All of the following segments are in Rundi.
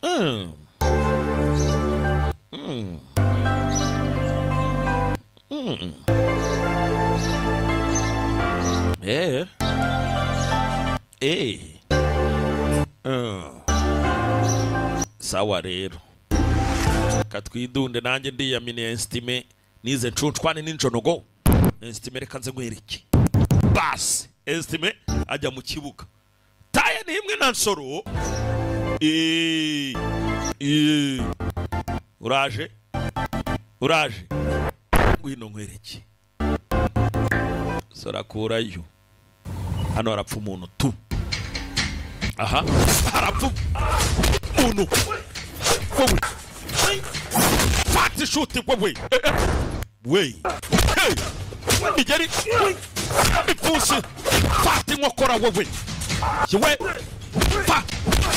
Mm. Mm. Eh. Eh. Sawa rero. Katwidunde nanjye ndiyamine estime nize ncuncwane n'injonogo. Estime reka nze nkwereke. Bas, estime ajya mu kibuga. Taye ni imwe na Nsoro. Uraje? Uraje? Ngwino nkwereke. Sorakurayo. Hano harapfa umuntu tu. Aha, harapfa umuntu. Wowe. Fata ishuti wowe. We. Hey. Igeri. Ipfusi. Fata inkokora wowe. Yewe.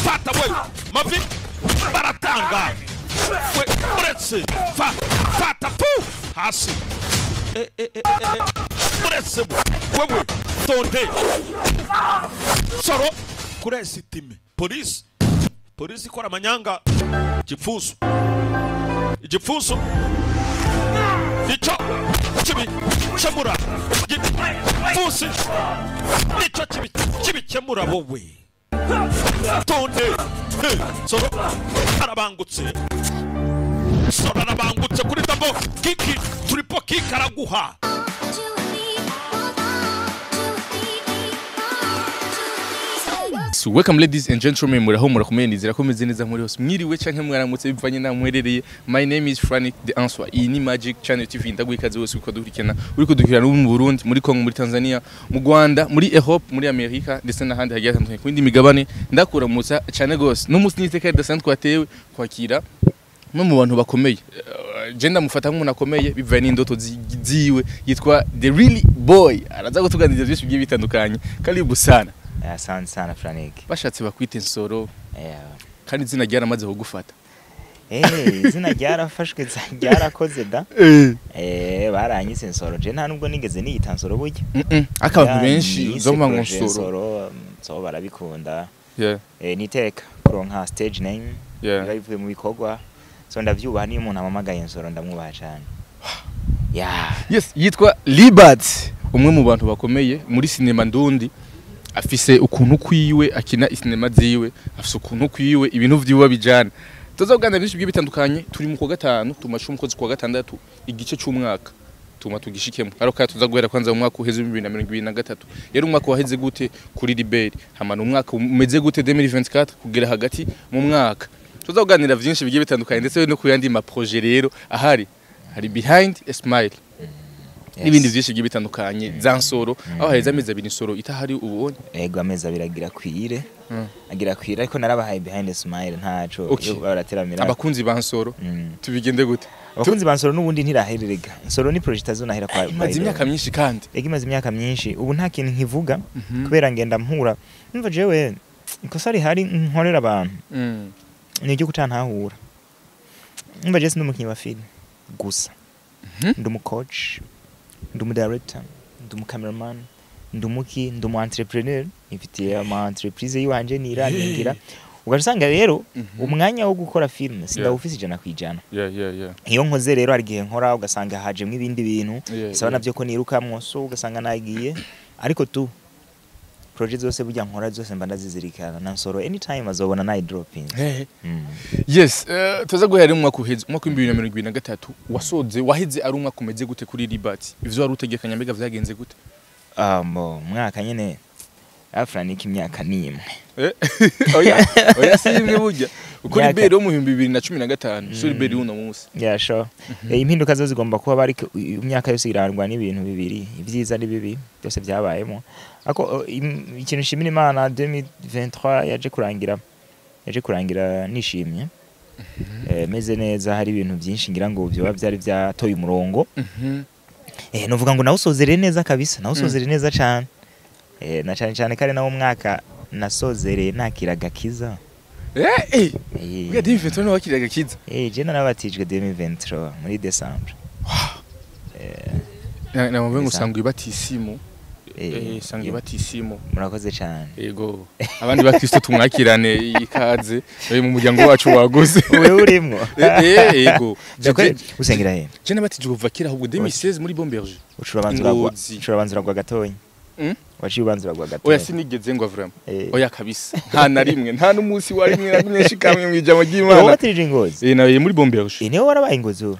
Fata wowe. Mavi. Baratanga. We. Uretse. Fata pu. Hasi. Uretse wewe. Tonde. Soro. Kuri esitime. Polisi. Polisi ikora amanyanga. Igipfunso. Igipfunso. Icyo kibikemura. Igipfunsi. Nicyo kibikemura wowe. Tonde. Soro arabangutse. Soro arabangutse kuri double kick, triple kick araguha. So welcome ladies and gentlemen, muraho murakomeye nizera ko meze neza muri hose mwiriwe canke mwaramutse bivanye na mwerereye. My name is Frank the Answer. Iyi ni Magic Channel TV. Ndaguha wese uko dukurikirana, uriko dukurikirana mu Burundi, muri Congo, muri Tanzania, mu Rwanda, muri Europe, muri Amerika ndetse n'ahandi hagiye hatandukanye ku yindi migabane. Ndakuramutsa cyane gose. No musi niteka ridasanzwe twatewe kwakira no mu bantu bakomeye. Je ndamufata nk'umuntu akomeye bivanye n'indoto ziwe, yitwa The Really Boy. Araza kutuganiriza byinshi bigiye bitandukanye. Karibu sana. Asante sana Frank. Bashatse bakwita Nsoro. Kandi izina ryaramaze kugufata. Izina ryarafashwe ryarakoze da. Baranyise Nsoro. Je nta nubwo nigeze niyita Nsoro burya. Akabantu benshi uzoma ngo Nsoro. So barabikunda. Niteka kuronka stage name. Biba bivuye mu bikorwa. So ndavyubaha niyo umuntu amamagaye Nsoro ndamwubaha cyane. Yes, yitwa Libert, umwe mu bantu bakomeye muri sinema ndundi. Afise ukuntu kwiwe akina isinema ziwe, afise ukuntu kwiwe ibintu vyiwe bijana. Tuzoganira byinshi bitandukanye. Turi mu kwa gatanu, tumacu mu kwezi kwa gatandatu, igice cy'umwaka tuma tugishikemo. Ariko tuza guhera kwanza mu mwaka uheze 2023. Yari umwaka waheze gute kuri Libert? Hamana umwaka umeze gute 2024 kugera hagati mu mwaka. Tuzoganira byinshi bigiye bitandukanye ndetse no kuyandi ma projet rero ahari. Hari behind a smile. N'ibindi byinshi bigiye bitandukanye za Nsoro, aho haheze amezi abiri Nsoro itahari ubonye. Ego amezi abiri agira kwire. Agira kwire ariko narabahaye behind the smile ntaco barateramira. Abakunzi ba Nsoro tubigende gute? Abakunzi ba Nsoro n'ubundi ntirahererega. Nsoro ni project azonahera kwa. Imaze imyaka myinshi kandi. Ego imaze imyaka myinshi. Ubu nta kintu nkivuga kubera ngenda mpura. Numva jewe ikosa rihari nkorera abantu. Ni ryo kutantahura. Numva je sindi umukinyi wa film gusa. Ndi umu coach. Ndi umu director, ndi umu cameraman, ndi umuki, ndi umu entrepreneur, nifitiye ama entreprise yiwanje niraningira. Ugasanga rero umwanya wo gukora film sindawufise 100%. Iyo nkoze rero hari gihe nkora ugasanga hajemwe ibindi bintu bisaba navyo ko nirukamwo, so ugasanga nagiye. Ariko tu project zose burya nkora zose mba ndazizirikana na Nsoro anytime azobona nayi dropping. Yes, tuza guhera mu mwaka uheze, umwaka 2023 wasoze waheze ari umwaka umeze gute kuri Libert? Ivyo wari utegekanya mbega vyagenze gute? Mwaka nyene Frank imyaka ni imwe. Oya, oya si imwe burya. Uko Libert wo mu 2015, so Libert uno munsi. Yeah, sure. Impinduka zo zigomba kuba bari imyaka yose irarwa n'ibintu bibiri, ibyiza n'ibibi byose byabayemo. Ako ikintu nshimira Imana 2023 yaje kurangira nishimye. Meze neza, hari ibintu byinshi ngira ngo byoba byari byatoye umurongo. Novuga ngo nawusozere neza kabisa, nawusozere neza cyane. Na cyane cyane kare nawo mwaka nasozereye nakiraga kiza. Uya 2023 no wakiraga kiza. Je narabatijwe 2023 muri December. Na mvuga ngo sangwe batisimu Sange batisimu. Murakoze cyane. Yego, abandi bakristo tumwakirane ikaze mu muryango wacu waguze. Wewe urimwo? Yego. Usengera he? Je nabatije kuva kera ahubwo 2016 muri Bomberge. Ucurabanza uragwa gatonya. Waciye ubanza uragwa gatonya. Oya, sinigeze ngwa vraiment. Oya kabisa. Nta na rimwe, nta n'umunsi wari rimwe nagumye nshikamwe mu ijambo ry'Imana. Wabatije Ingozi? Nawe muri Bomberge. Niwe warabaye Ingozi ubu?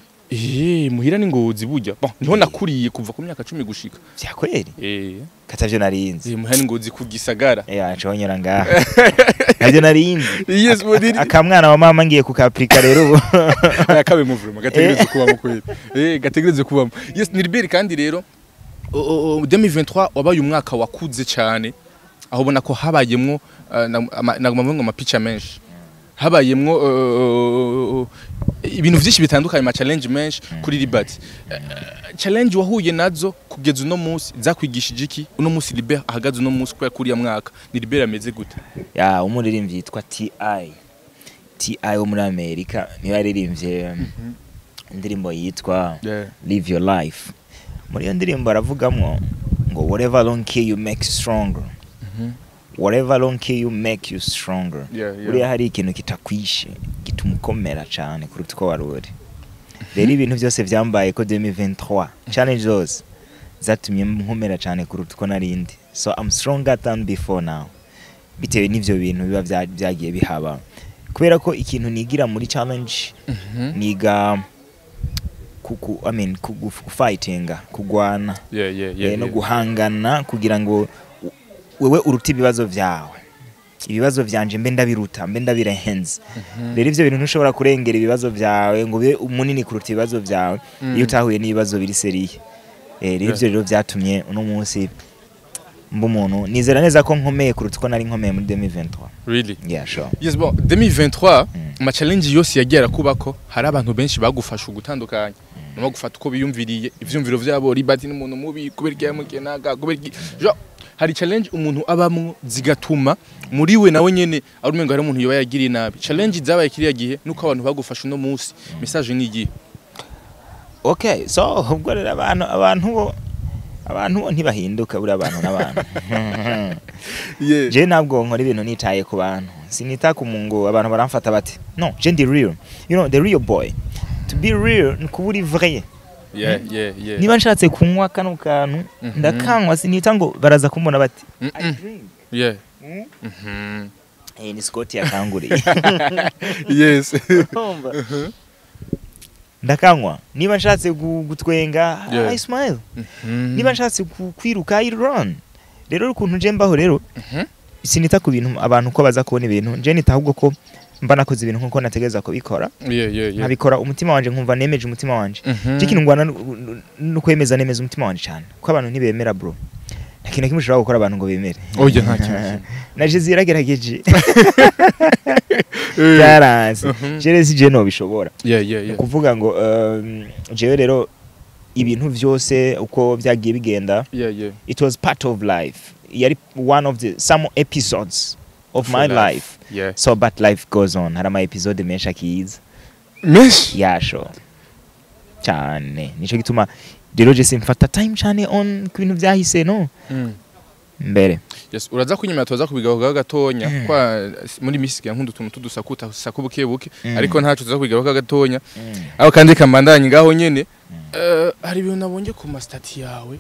Muhira ni Ngozi burya. Bon, niho nakuriye kuva ku myaka 10 gushika. Vya kweli? Katavyo narinzi. Muhira ni Ngozi ku Gisagara. Aco nyora ngaha. Navyo narinzi. Yes, modiri. Akamwana wa mama ngiye kukaprika rero ubu. Akabe mu vraiment gategereze kubamo kweli. Gategereze kubamo. Yes, ni Libert kandi rero 2023 wabaye umwaka wakuze cyane. Aho ubona ko habayemwo naguma mvuga amapicha menshi. Habayemwo ibintu vyinshi bitandukanye, ma challenge menshi kuri Libert. Challenge wahuye nazo kugeza uno munsi zakwigishije iki? Uno munsi Libert ahagaze uno munsi kubera kuriya mwaka ni Libert ameze gute? Ya, umuririmbyi yitwa T.I. T.I. wo muri Amerika niwe yaririmbye indirimbo yitwa Live Your Life. Muri iyo ndirimbo aravugamwo ngo whatever don't kill you make you stronger. Whatever don't kill you make you stronger. Uriya hari ikintu kitakwishe gituma ukomera cyane kuruta uko wari uri. Rero ibintu byose byambaye ko 2023 challenge zose zatumye nkomera cyane kuruta uko narindi. So I'm stronger than before now. Bitewe n'ivyo bintu biba byagiye bihaba. Kubera ko ikintu nigira muri challenge niga kuku I mean kufightinga, kugwana no guhangana kugira ngo wewe uruta ibibazo vyawe. Ibibazo vyanje mbe ndabiruta, mbe ndabirenze. Rero ivyo bintu ntushobora kurengera ibibazo vyawe ngo ube munini kuruta ibibazo vyawe iyo utahuye n'ibibazo biri seriye. Rero ivyo rero vyatumye uno munsi mba umuntu nizera neza ko nkomeye kuruta uko nari nkomeye muri 2023. Really? Yeah, sure. Yes, bon, 2023 ma challenge yose yagiye arakubako, hari abantu benshi bagufasha ugutandukanya. No gufata uko biyumviriye, ivyumviro vyabo Libert ni umuntu mubi kubera iki yamukenaga, kubera iki. Hari challenge umuntu abamwo zigatuma muri we nawe nyene ari umengo hari umuntu yoba yagiriye nabi. Challenge zabaye kiriya gihe nuko abantu bagufasha uno munsi. Message ni igihe. Okay, so ubwo rero abantu ntibahinduka buri abantu n'abantu. Je ntabwo nkora ibintu nitaye ku bantu. Sinita ku mungo abantu baramfata bati. No, je ndi real. You know, the real boy. To be real ni kuba uri vrai. Niba nshatse kunywa kano kantu ndakanywa, sinita ngo baraza kumbona bati I drink. Ni Scott yakanguriye. Yes. Ndakanywa. Niba nshatse gutwenga I smile. Niba nshatse kwiruka I run. Rero ukuntu nje mbaho rero sinita ku bintu abantu ko baza kubona ibintu, nje nita ahubwo ko mba nakoze ibintu nkuko nategereza kubikora. Nkabikora umutima wanje nkumva nemeje umutima wanje. Ikintu ngwana no kwemeza nemeza umutima wanje cyane. Kuko abantu ntibemera bro. Nta kintu kimwe ushobora gukora abantu ngo bemere. Oya, nta kintu. Na Jesu yaragerageje. Yaranze. Jewe si je no bishobora. Kuvuga ngo jewe rero ibintu vyose uko byagiye bigenda. It was part of life. Yari one of the some episodes of my life. So but life goes on. Hari ama episode menshi akiza. Menshi? Yeah, sure. Cyane. Nico gituma rero je simfata time cyane on ku bintu vyahise no. Mbere. Yes, uraza kunyuma tuza kubigaho gatonya kwa muri misi ya nkundu tuntu tudusakuta sakubuke buke ariko ntaco tuza kubigaho gatonya. Aho kandi kamandanye ngaho nyene hari ibintu nabonye ku ma stati yawe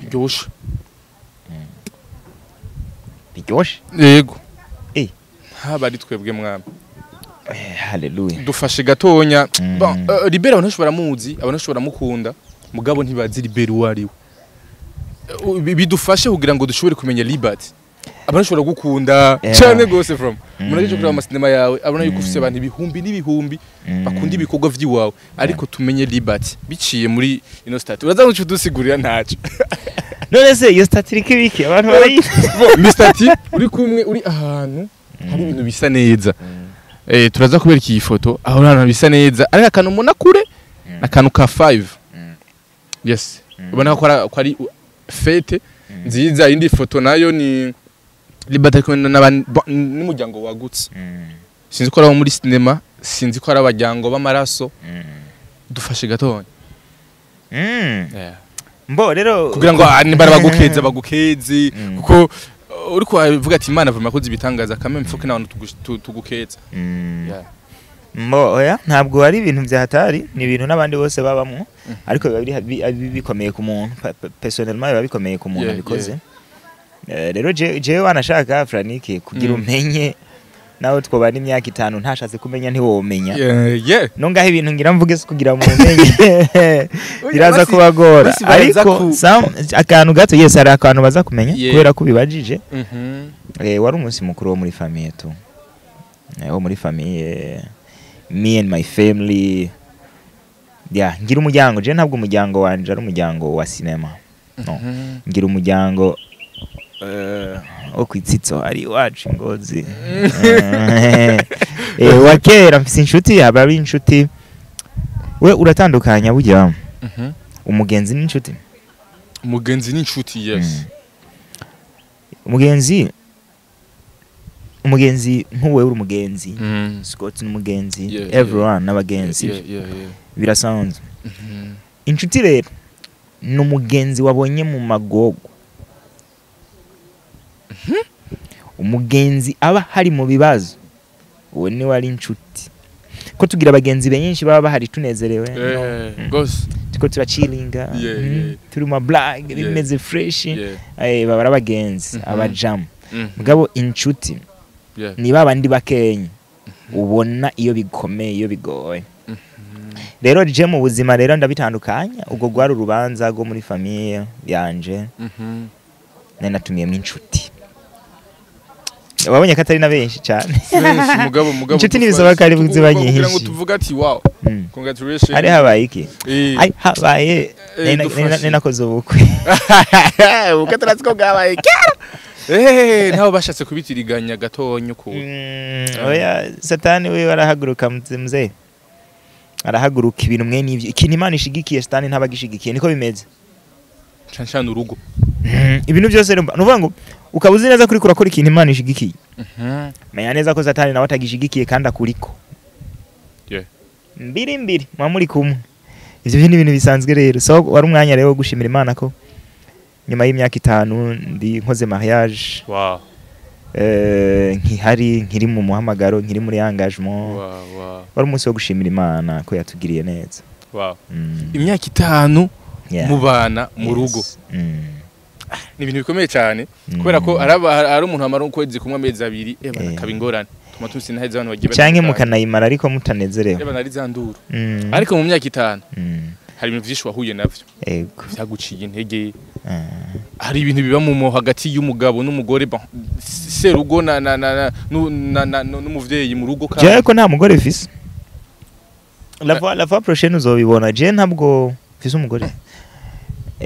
biryoshe. Biryoshe? Yego. Haba ari twebwe mwami. Hallelujah. Dufashe gatonya. Bon, Libert abantu baramuzi, abantu baramukunda, mugabo ntibazi Libert uwo ari we. Bidufashe kugira ngo dushobore kumenya Libert. Abantu bashobora gukunda cyane gose from. Muraje kuraba ama cinema yawe, abona yuko ufise abantu ibihumbi n'ibihumbi bakunda ibikorwa vy'iwawe, ariko tumenye Libert biciye muri ino statut. Uraza ngo udusigurira ntaco. None se iyo statut iriko ibiki abantu barayizi. Ni statut uri kumwe uri ahantu hari ibintu bisa neza. Turaza kubereka iyi foto aho ahantu bisa neza, ariko akantu mubona kure akantu ka 5. Yes. Ubona ko ari fete nziza. Indi foto nayo ni Libert ari kumwe n'umuryango wagutse. Sinzi ko ari abo muri cinema, sinzi ko ari abajyango b'amaraso. Dufashe gatonya. Mbo rero Kugira ngo nibara bagukeze bagukeze, kuko uriko uvuga ati Imana vuma koze ibitangaza kame mfuke n'abantu tugukeza. Yeah. Mbo oya, ntabwo ari ibintu bya hatari, ni ibintu n'abandi bose babamwo, ariko biba bikomeye ku muntu. Personnellement biba bikomeye ku muntu abikoze. Rero jewe wanashaka Franike kugira umenye, nawe twobana imyaka 5 ntashatse kumenya ntiwomenya. No ngaho ibintu ngira mvuge se kugira mu umenye biraza kubagora, ariko akantu gato, yes, hari akantu baza kumenya kubera ko bibajije. Wari umunsi mukuru wo muri famille tu, wo muri famille, me and my family. Yeah, ngira umuryango, je ntabwo umuryango wanje ari umuryango wa cinema, no. Ngira umuryango wo kwitsitso ari iwacu Ngozi, wa kera. Mfise inshuti, aba ari inshuti, we uratandukanya burya umugenzi n'inshuti. Umugenzi n'inshuti, yes. Umugenzi nk'uwe uri umugenzi, Scott ni umugenzi, everyone n'abagenzi, birasanzwe. Inshuti rero ni umugenzi wabonye mu magogo, umugenzi aba hari mu bibazo, uwo niwe ari inshuti. Ko tugira abagenzi benshi baba bahari tunezerewe, tuko turachilinga, turi mu blague, bimeze fresh, baba ari abagenzi, abajamu. Mugabo inshuti ni babandi bakenya ubona iyo bikomeye, iyo bigoye. Rero je mu buzima rero ndabitandukanya, ubwo rwari urubanza rwo muri famille yanje, nari natumiyemo inshuti. Wabonye ko atari na benshi cyane. Mugabo inshuti ntibisaba ko ari ziba nyinshi kugira ngo tuvuge ati wow, congratulations. Ari habaye iki? Ari habaye nari nakoze ubukwe. Ubukwe turazi ko bwabaye kera. Nabo bashatse kubitiriganya gatonyo ku. Oya, Satani we arahaguruka mzee. Arahaguruka ibintu mwe n'ivyo. Ikintu Imana ishigikiye Satani ntabagishigikiye, niko bimeze. Canshana urugo. Ibintu byose rero nuvuga ngo ukaba uzi neza kuri kurakora ikintu Imana ishigikiye. Menya neza ko Satani nawe atagishigikiye kandi akuriko. Mbiri mbiri mwa muri kumwe. Ivyo ni ibintu bisanzwe rero. So wari umwanya rero wo gushimira Imana ko nyuma y'imyaka 5 ndi nkoze mariage. Wow. Nkihari nkiri mu muhamagaro, nkiri muri engagement. Wow. Wari umunsi wo gushimira Imana ko yatugiriye neza. Wow. Imyaka 5 mubana mu rugo. Ni ibintu bikomeye cyane kubera ko ari umuntu amara ukwezi kumwe amezi 2 akaba ingorane. Tuma tusinaheza abantu bagiye canke mukanayimara ariko mutanezerewe. Eba nari zanduru. Ariko mu myaka 5 hari ibintu vyinshi wahuye navyo. Yego. Vyaguciye intege. Hari ibintu biba mu hagati y'umugabo n'umugore, serugo na na na na n'umuvyeyi mu rugo kandi. Je ko nta mugore mfise. La fois prochaine uzobibona. Je ntabwo mfise umugore.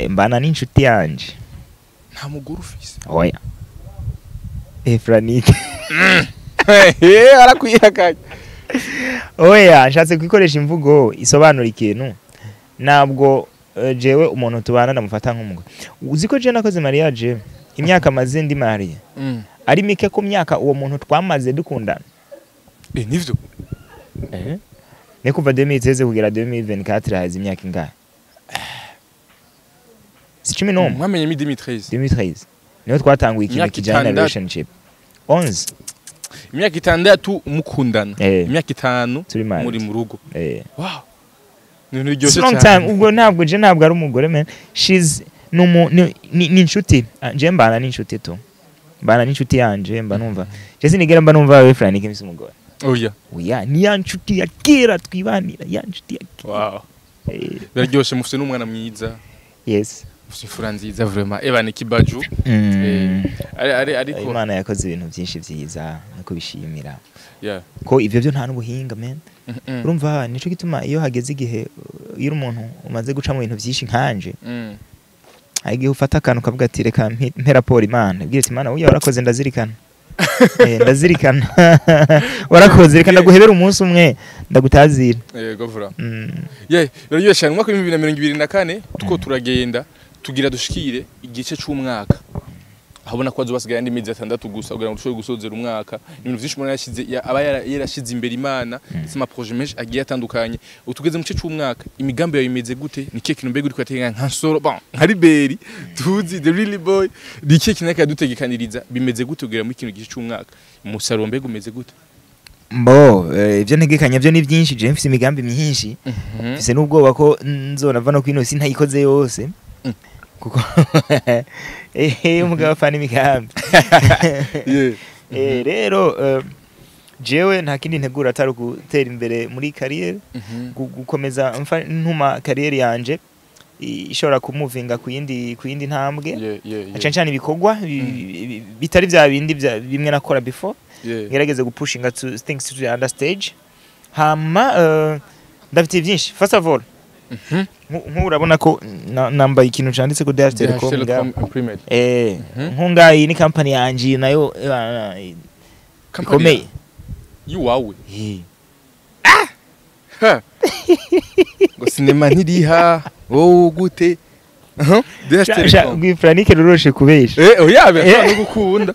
Mbana n'inshuti yanje. Nta mugore ufise? Oya. Franike. Arakwihakanye. Oya, nshatse kwikoresha imvugo isobanura ikintu. Ntabwo jewe umuntu tubana ndamufata nk'umugore. Uzi ko je nakoze mariage imyaka maze ndi mariye. Ari mike ku myaka uwo muntu twamaze dukundana. Nivyo. Ne kuva 2013 kugera 2024 hazi imyaka ingahe? Si 11. Mwamenye mi 2013. 2013. Niho twatanguye ikintu kijyana na relationship. 11. Imyaka 6 mukundana. Imyaka 5 muri mu rugo. Wow. It's long time. Ubwo ntabwo je ntabwo ari umugore man. She's ni inshuti. Je mbana n'inshuti tu. Mbana n'inshuti yanje mba numva. Je sinigera mba numva we Frank mfise umugore. Oya. Oya, ni ya nshuti ya kera twibanira, ya nshuti ya kera. Wow. Biraryoshe mufise n'umwana mwiza. Yes. Mufise imfura nziza vraiment. Eba ni kibaju. Ariko Imana yakoze ibintu byinshi byiza no kubishimira. Yeah. Ko ivyo byo nta n'ubuhinga man. Urumva nico gituma iyo hageze igihe iyo umuntu umaze guca mu bintu byinshi nkanje, hari igihe ufata akantu ukavuga ati reka mpe raporo Imana, ibwira ati Imana uya warakoze ndazirikana. Ndazirikana. Warakoze reka ndaguhebera umunsi umwe ndagutazira. Yego vura. Rero cyane umwaka wa 2024 tuko turagenda tugira dushikire igice c'umwaka. Habona ko azobasigaye andi mezi 6 gusa kugira ngo dushobore gusozera umwaka. Ibintu vyinshi umuntu yashize aba yarashize imbere Imana, ndetse ama projet menshi agiye atandukanye. Utugeze mu gice c'umwaka, imigambi yawe imeze gute? Ni kihe kintu mbega uriko urateganya nka Nsoro, bon, nka Liberi tuzi, the really boy? Ni kihe kintu ariko aradutegekaniriza? Bimeze gute kugera muri kino gice c'umwaka? Umusaruro mbega umeze gute? Mbo ibyo ntegekanya byo ni byinshi. Je mfise imigambi myinshi, mfise n'ubwoba ko nzonava no kwino si ntayikoze yose, kuko umugabo afana imigambi. Rero jewe nta kindi ntegura atari gutera imbere muri carrière, gukomeza ntuma carrière yanje ishobora kumuvinga ku yindi ntambwe, cyane cyane ibikorwa bitari bya bindi bimwe nakora before, ngerageze gupushinga to things to the other stage. Hama ndafite byinshi. First of all, nk'ubu urabona ko nambaye ikintu canditse ko DH Telecom DH ngaho. Telecom Imprimate. Nkungayi iyi ni company yanje nayo Company ikomeye. Iwawe. Ha. Ngo sinema ntiriha wowe gute? Aha, DH Telecom. Gwifranike ruroshe kubesha. Oya, birashobora no gukunda.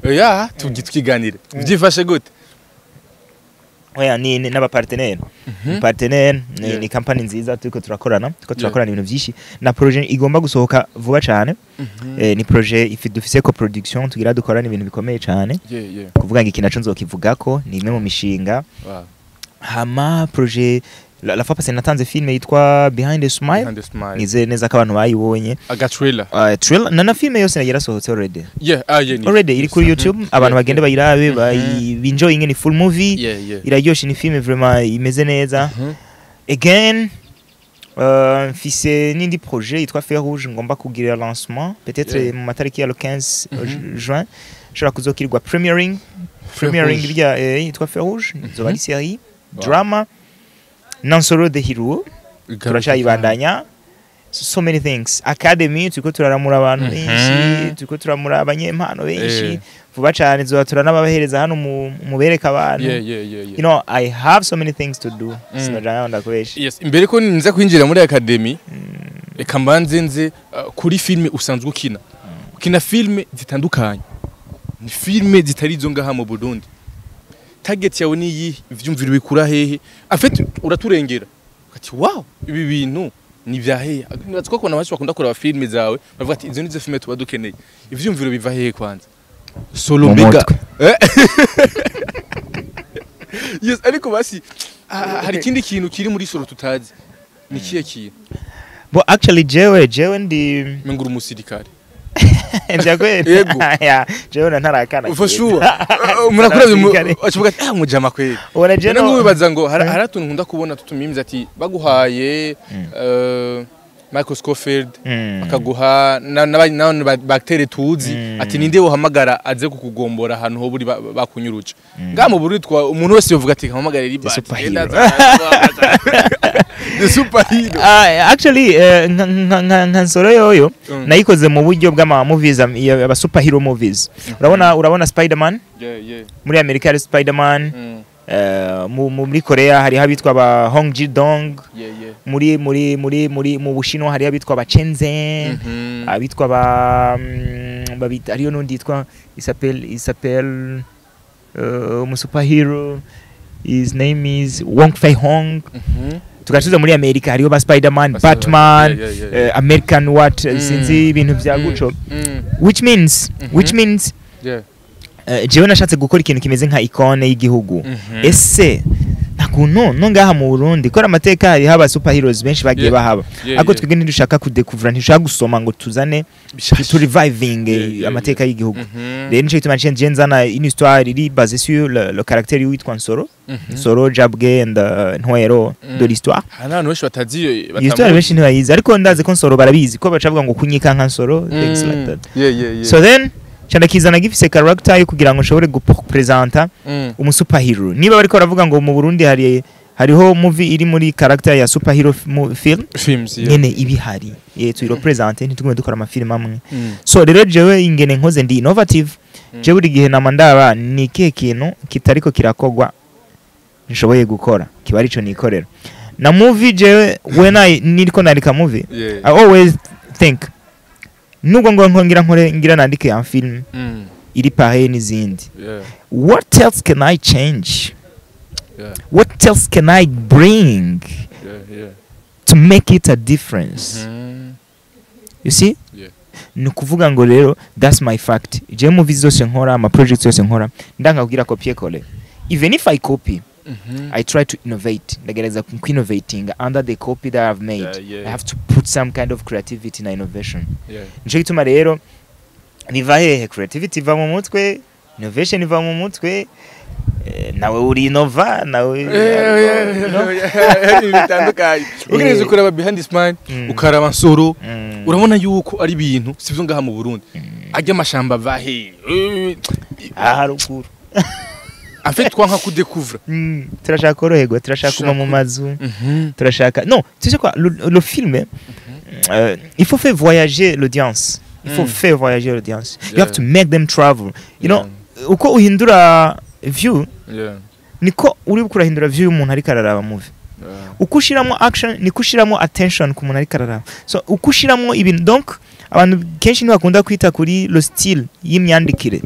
Oya, tugi twiganire. Byifashe gute? Oya, ni n'aba partenaire, partenaire ni, ni company nziza turiko turakorana ibintu byinshi na projet igomba gusohoka vuba cyane. Ni projet ifi dufise ko production tugira dukorana ibintu bikomeye cyane. Kuvuga ngo iki naco nzokivugako, ni imwe mu mishinga. Hama projet la fois passée natanze film yitwa Behind the Smile. Behind the Smile. Nizeye neza ko abantu bayibonye. Aga trailer. Trailer na film yose yarasohotse already. Yeah, ah yeah. Already iri kuri YouTube, abantu bagende bayirabe, bayi enjoying. Ni full movie, iraryoshe, ni film vraiment imeze neza. Again, mfise n'indi projet yitwa Fer Rouge ngomba kugira lancement peut-être mu matariki ya le 15 juin, nshobora kuzokirirwa premiering. Fer Premiering Rouge. Birya yitwa Fer Rouge, izoba ari série drama, Nansoro the Hero turacyayibandanya. So many things. Academy turiko turaramura abantu benshi, turiko turamura abanyempano benshi. Vuba cyane tuzoba turanababahereza hano mubereka abantu. I have so many things to do. Sinoja ndakubesha. Yes, imbere ko nza kwinjira muri academy, reka mbanze nze kuri filme usanzwe ukina. Ukina filme zitandukanye. Ni filme zitari izo ngaha mu Burundi. Target yawe ni iyihe? Ivyumviro bikura hehe? En fait, uraturengera. Ati wow, ibi bintu ni vya hehe? Nibaza ko kubona benshi bakunda kuraba filme zawe, bavuga ati izo nizo filme tuba dukeneye. Ivyumviro biva hehe kwanza? Solo Mu mbega. mutwe. Yes, ariko basi hari ikindi kintu kiri muri Solo tutazi. Ni kihe kintu? Bo actually jewe ndi Menga uri umusirikare. Vya kweli. Yego. Ya, jewe na ntarakana. For sure. Murakuravye Umusirikare. acuvuga ati ah, mujama kweli. Ubona je None no nkubibaza ngo hari utuntu nkunda kubona tutumimze ati baguhaye Michael Scofield, bakaguha na baktere tuzi, ati ninde wohamagara aze kukugombora ahantu ho buri bakunyuruje? Ngaha mu Burundi twa umuntu wese yovuga ati hamagara Libert. Superhero. The superhero. Ah, actually nka Nsoro yoyo nayikoze mu buryo bw'ama movies aba superhero movies. Urabona Spider-Man? Yeah. Muri Amerika hari Spider-Man. Muri Korea hariho abitwa ba Hong Ji-dong. Muri mu Bushinwa hariho abitwa ba Chen Zhen, abitwa ba babita, hariyo n'undi yitwa, il s'appelle umu superhero, his name is Wong Fei Hong. Tugasubiza muri Amerika hariho ba Spider-Man, Batman, American what, sinzi ibintu vya guco, which means jewe nashatse gukora ikintu kimeze nka icône y'igihugu. Ese nta kuntu no ngaha mu Burundi kora amateka hariho aba superheroes benshi bagiye bahaba, ariko twebwe ntidushaka kudekuvura, ntidushaka gusoma ngo tuzane Bishasha. tu reviving amateka y'igihugu. Rero nico gituma nje nzana une histoire iri basée sur le caractère witwa Nsoro, Nsoro Jabwe and Ntwero de l'histoire. Hari n'abantu benshi batazi iyo. Iyo histoire benshi ntibayizi, ariko ndazi ko Nsoro barabizi, ko bacavuga ngo kunyika nka Nsoro, things like that. So then candakizana gifise character yo kugira ngo nshobore gupresenta umu superhero. Niba bariko baravuga ngo mu Burundi hariho movie iri muri character ya superhero film Films, yeah. nyene ibihari, tuyirepresente, ntitugume dukora amafilm amwe. So rero jewe ingene nkoze, ndi innovative. Jewe buri gihe nama ndaba ni ikihe kintu kitariko kirakogwa nshoboye gukora, kiba arico nikorera na movie. Jewe when I niriko nandika movie, I always think Nubwo ngo ngira nkore, ngira nandike un film iri pareil n'izindi, what else can I change? What else can I bring to make it a difference? You see? Yeah. Ni ukuvuga ngo rero that's my fact. Jewe movies zose nkora, ama projects yose nkora, ndanga kugira copier coller. Even if I copy, I try to innovate. Ndagerageza innovating under the copy that I've made. I have to put some kind of creativity na innovation. Nico gituma rero biva hehe? Creativity iva mu mutwe, innovation iva mu mutwe. Nawe uri innova nawe, you know? Hari ibintu bitandukanye ugerageza kuraba Behind the Smile, ukaraba Nsoro, urabona yuko ari ibintu sivyo ngaha mu Burundi. Ajya amashamba ava he? Aha haruguru. En fait, twanka kudécouvra. Turashaka koroherwa, turashaka kuba mu mazu, turashaka, non, tu sais quoi, le film, il faut faire voyager l'audience, il faut faire voyager l'audience. You have to make them travel, you know. Uko uhindura view, niko uri kurahindura view y'umuntu ariko araraba movie. Uko ushiramo action, niko ushiramo attention ku muntu ariko araraba. So uko ushiramo ibintu, donc abantu kenshi ntibakunda kwita kuri le style y'imyandikire,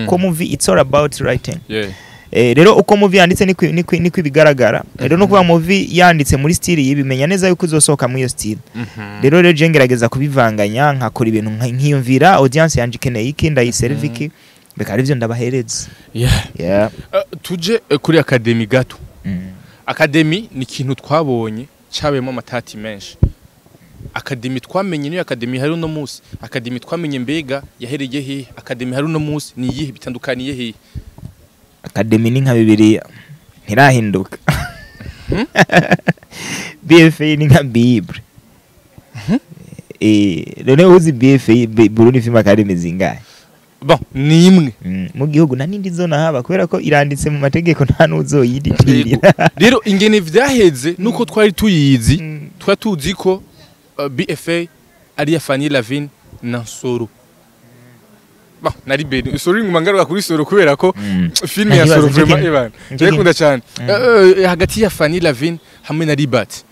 ko movie, it's all about writing. Rero uko movie yanditse niko ibigaragara. Rero no kuba movie yanditse muri style yibimenya neza yuko uzosohoka muri iyo style. Rero je ngerageza kubivanganya, nkakora ibintu nkiyumvira audience yanje ikeneye iki, ndayiserve iki, bikaba arivyo ndabahereza. Yeah. Tuje kuri academy gato. Academy ni ikintu twabonye cabayemo amatati menshi. Academy twamenye niyo academy hari uno munsi? Academy twamenye mbega yahereye hehe? Academy hari uno munsi ni iyihe? Bitandukaniye hehe? Academy ni nka Bibiliya, ntirahinduka. BFA ni nka Bible. Rero uzi BFA, Burundi Film Academy zingahe? Bon, ni imwe. Mu gihugu nta n'indi zona haba, kubera ko iranditse mu mategeko, nta n'uzoyiditirira. Rero ingene vyaheze nuko twari tuyizi, twari tuzi ko BFA ari ya Fanny Lavine na Nsoro. Bon, nari beni Soro, nguma ngaruka kuri Soro kubera ko film ya Nta Soro kibazo, nicyo vraiment ebana ndayikunda cyane. Hagati ya Fanny Lavine hamwe na Libat.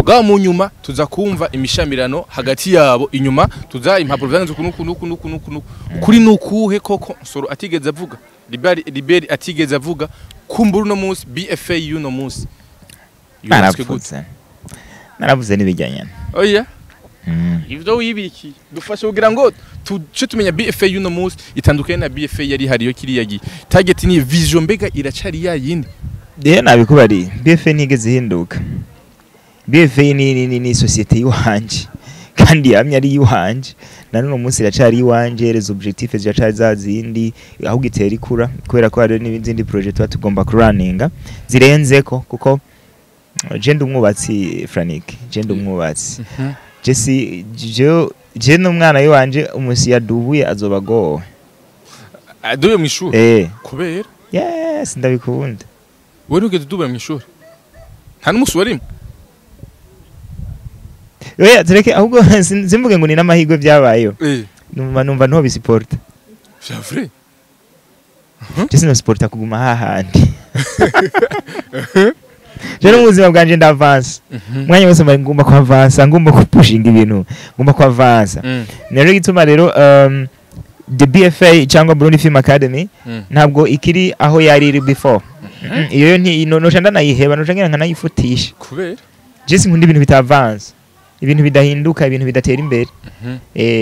Bwa mu nyuma tuza kumva imishamirano hagati yabo, inyuma tuza impapuro vyanditse uku nuku nuku nuku nuku nuku. Ukuri nukuhe koko? Nsoro atigeze avuga, Liberi Liberi atigeze avuga, kumbura uno munsi BFA y'uno munsi yubatswe gute? Naravuze, naravuze n'ibijyanye. Oya, ivyo wibikiye dufashe kugira ngo tuce tumenya BFA y'uno munsi itandukanye na BFA yari hariyo kiriya gihe. Target ni vision, mbega iracari ya yindi? Rero nabikubariye, BFA ntigeze ihinduka. BFA ni société y'iwanje kandi yamye ari iwanje, na none munsi iracari iwanje. Les objectifs ziracari za zindi, ahubwo itera ikura kubera ko hariho n'izindi projet tuba tugomba kuraninga zirenzeko, kuko je ndi umwubatsi, Franik, je ndi umwubatsi. Je si je n'umwana w'iwanje umusi yadubuye azoba agowe. Aduye mu ishuri? Eh. Kubera? Yes, ndabikunda. Wewe ntugeze udubuye mu ishuri, nta n'umunsi warimo? Oya, tureke, ahubwo simvuge ngo ni n'amahirwe byabayeho. Numva ntobisiporta. Vya vrai? Je sinosiporta kuguma hahandi. Je no mu buzima bwanje ndavansa umwanya wose, mba ngomba kuavansa, ngomba kupushinga ibintu, ngomba kuavansa. Rero gituma rero the BFA cyangwa Burundi Film Academy ntabwo ikiri aho yari iri before. Iyo yo nti no noca ndanayiheba, noca ngira nkanayifutisha. Kubera? Je sinkunda ibintu bitavansa, ibintu bidahinduka, ibintu bidatera imbere.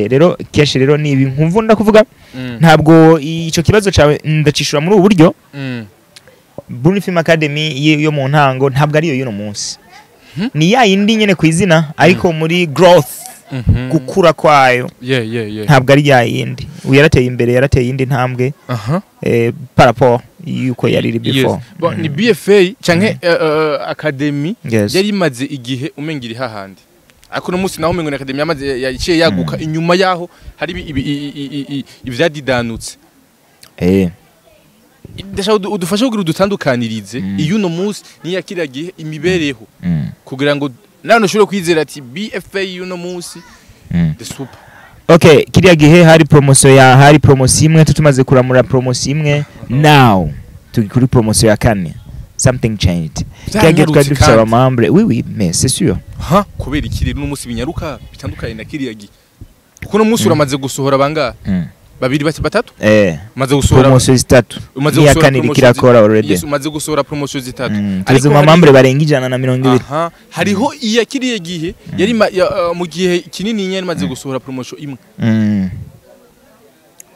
Rero kenshi rero ni ibi nkumva ndakuvuga. Ntabwo ico kibazo cawe ndacishura muri ubu buryo. Burundi Film Academy yo mu ntango ntabwo ariyo y'uno munsi. Ni ya yindi nyene ku izina, ariko muri growth, gukura kwayo, ntabwo ari ya yindi. Ubu yarateye imbere, yarateye iyindi ntambwe par rapport yuko yari iri before. Yes. Bon, ni BFA canke academy yari imaze igihe umenga iri hahandi, ariko no munsi naho umengo ni academy yamaze yaciye yaguka. Inyuma yaho hari ivyadidanutse. Ndashaka udufashe kugira udutandukanirize iyo uno munsi niya kiriya gihe, imibereho, kugira ngo nawe ushobore kwizera ati BFA y'uno munsi the super. Okay, kiriya gihe hari promotion ya hari promotion imwe, tutumaze kuramura promotion imwe. Now turi kuri promotion ya kane. Something changed. Kiriya gihe twari Vyanyarutse dufise kandi. abamembre, oui, mais c'est sûr. Ha, kubera iki rero uno munsi binyaruka bitandukanye na kiriya gihe? Kuno munsi uramaze gusohora bangahe? Babiri, batatu? Umaze gusohora Promotion zitatu. Umaze N'iya gusohora kane iriko promotion irakora already. Yes, umaze gusohora promotion zitatu. Tugeze mu Ariko mambre barenga 120. Aha, hariho iya kiriye gihe yari mu gihe kinini nyene imaze gusohora promotion imwe.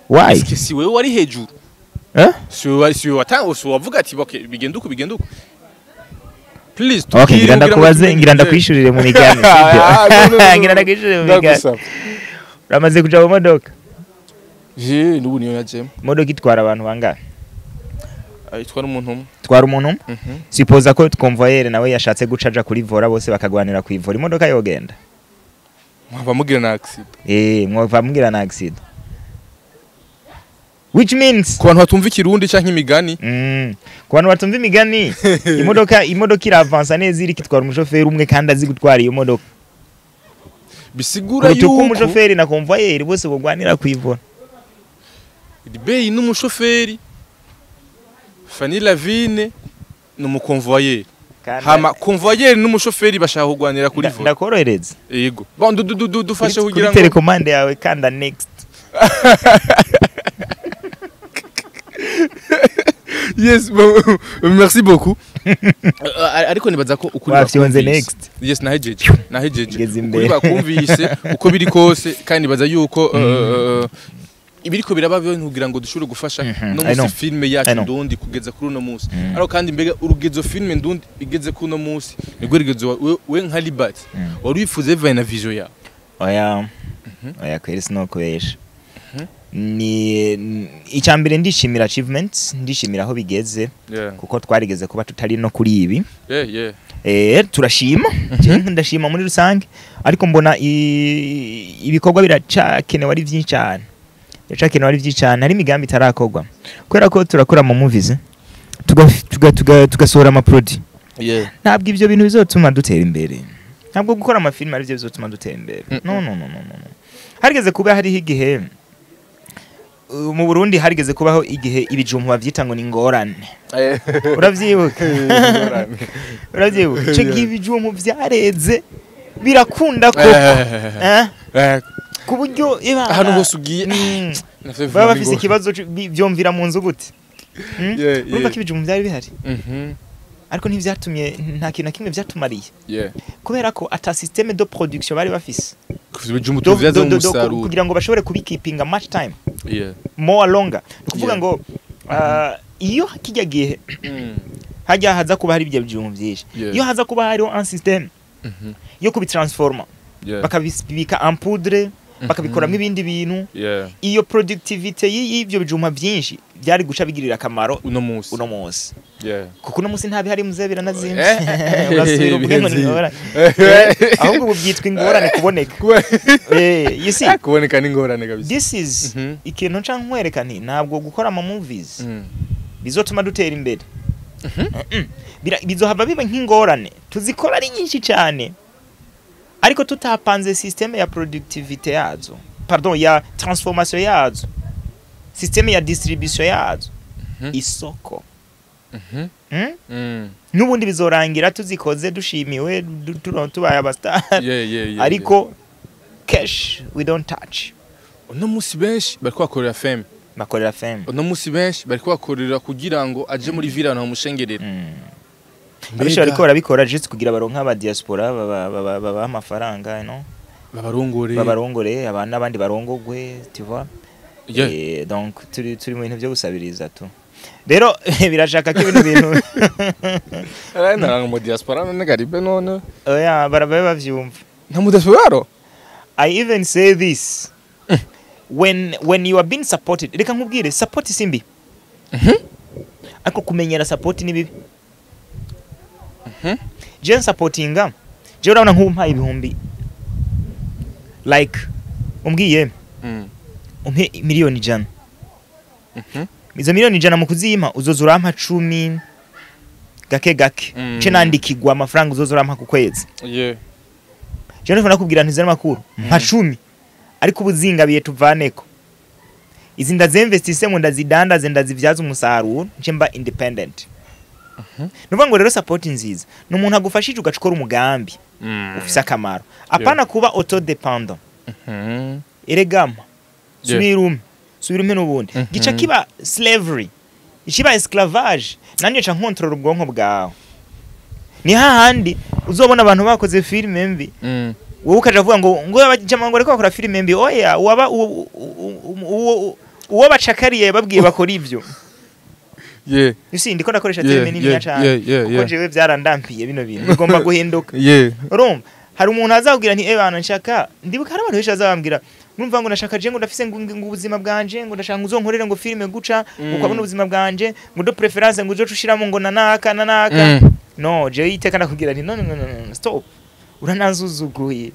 Why? Eske si wewe wari hejuru? Eh? Si wewe wari, si wewe watanga, si wavuga ati okay, bigenda uko, bigenda uko, please? Okay, Tubwire ngira kugira ngo ndakubaze, ngira ndakwishurire mu migani, sibyo? Ah, no, no, no, no. Ngira ndakwishurire mu migani. Ndagusaba. Uramaze kuja mu modoka? Je, n'ubu niyo najemo. Imodoka itwara abantu bangahe? Itwara umuntu umwe. Twara umuntu umwe. Suppose ko convoyeur nawe yashatse guca aja kuri volant, bose bakagwanira ku volant, imodoka yogenda? Mwaba mugira na accident. Mwova mugira na accident, which means Ku bantu batumva ikirundi canke imigani. Ku bantu batumva imigani, imodoka iravansa neza iriko itwara umushoferi umwe kandi azi gutwara iyo modoka Bisigura kuruta uko yuko umushoferi na convoyeur bose bogwanira ku volant. Beyi n'umushoferi, Fanny Lavine ni umukonvoyeri, hama convoyeur n'umushoferi bashaka kugwanira kuri volant. Ndakorohereza. Yego, bon, du du du dufashe Kuri kugira kuri ngo télécommande yawe kanda next. Yes, bon, merci beaucoup. Ariko nibaza ko ukuri Wafyonze bakumvise. next. Yes, nahejeje, nahejeje. Ngeze Ukuri imbere. bakumvise uko biri kose, kandi nibaza yuko ibiriko biraba byo kugira ngo dushobore gufasha no I know. musi filme I yacu know. ndundi kugeza kuri uno munsi. Ariko kandi mbega urugezo filme ndundi igeze kuri uno munsi nibwo rugezo we nka Libert wari wifuza bivanye na vision yawe? Oya, oya, kweri sinokubesha. Ni icya mbere, ndishimira achievements, ndishimira aho bigeze, kuko twarigeze kuba tutari no kuri ibi. Turashima. Jewe ndashima muri rusange, ariko mbona ibikorwa biracakenewe ari byinshi cyane, biracakenewe ari byinshi cyane. Hari imigambi itarakorwa kubera ko turakora mu movies, tugasohora amaproduit. Ntabwo ibyo bintu bizotuma dutera imbere, ntabwo gukora amafilime aribyo bizotuma dutera imbere. No, no, no, no, no, no. Harigeze kuba hariho igihe mu Burundi, harigeze kubaho igihe ibijumbu bavyita ngo ni ingorane. Uravyibuka? Uravyibuka ico gihe? Ibijumbu vyareze birakunda koko, eh? Ku buryo Ahantu hose ugiye baba bafise ikibazo vyomvira mu nzu gute? Urumva ko ibijumbu vyari bihari, ariko ntivyatumye, nta kintu na kimwe vyatumariye, kubera ko ata système de production bari bafise Ibijumbu tuvyaza umusaruro kugira ngo bashobore kubikipinga much time more longer. Ni ukuvuga ngo iyo kijya gihe hajya haza kuba hari ibyo bijumbu byinshi, iyo haza kuba hariho un système yo kubitransforma, bakabibika en poudre, bakabikoramo ibindi bintu, iyo productivité y'ibyo bijumba byinshi byari guca bigirira akamaro uno munsi. Uno munsi, kuko uno munsi nta bihari muze, biranazimvye. Urasubira uvuge ngo ni ingorane. Ahubwo ubu byitwa ingorane kuboneka. You see? Kuboneka n'ingorane kabisa. This is ikintu nca nkwereka nti ntabwo gukora ama movies bizotuma dutera imbere. Bizohava biba nk'ingorane tuzikora ari nyinshi cyane, ariko tutapanze système ya productivité yazo, pardon, ya transformation yazo, système ya distribution yazo, isoko. N'ubundi bizorangira tuzikoze, dushimiwe, tubaye abastar, ariko cash we don't touch. Uno munsi benshi bariko bakorera fame. Bakorera fame. Uno munsi benshi bariko bakorera kugira ngo aje muri villa bamushengerera. Abenshi bariko barabikora just kugira baronke aba diaspora babaha amafaranga, no Babarongore. Babarongore, abana n'abandi barongogwe, tu vois? Donc turi mu bintu byo gusabiriza tu. Rero birashaka ko ibintu bintu Naranga mu diaspora none garibe none. Oya, barabaye bavyumva. Nta mu diaspora. I even say this, when you are being supported, reka nkubwire, support si mbi, ariko kumenyera support ni bibi. Je nsupportinga, je urabona nk'ubu mpaye ibihumbi, like umbwiye umpe 100,000,000, izo 100,000,000 mu kuzimpa uzoza urampa 10 gake gake, ce nandikigwa amafaranga uzoza urampa ku kwezi. Je ndashobora nakubwira nti zana amakuru mpa 10, ariko ubu zingabiye tuvaneko izi, ndazinvestise mu ndazidandaze, ndazivyaza umusaruro, nce mba independent. Nuvuga ngo rero support nziza ni umuntu agufashije ugaca ukora umugambi ufise akamaro, apana kuba autodépendant. Eregama, subira umpe, subira umpe n'ubundi. Gica kiba slavery, ikiba esclavage. Nanjye nca nkontorora ubwonko bwawe. Ni hahandi uzobona abantu bakoze filime mbi, wowe ukaja avuga ngo abajama ngo ariko bakora filime mbi. Oya, uwaba uwo bacakariye yababwiye bakora ivyo. You see, ndiko ndakoresha terme nini cyane, kuko jewe byarandampiye. Bino bintu bigomba guhinduka. Urumva, hari umuntu azakubwira nti: "Eh bana, nshaka." Ndibuka hari abantu benshi azabambwira, numva ngo: "Ndashaka je, ngo ndafise ngo ubuzima bwanje, ngo ndashaka ngo uzonkorere ngo filime guca ngo ukabona ubuzima bwanje, ngo de préférence ngo uzoce ushiramo ngo nanaka nanaka." No, jewe iteka ndakubwira nti: "No, no, no, no, no, stop, urananzuzuguye.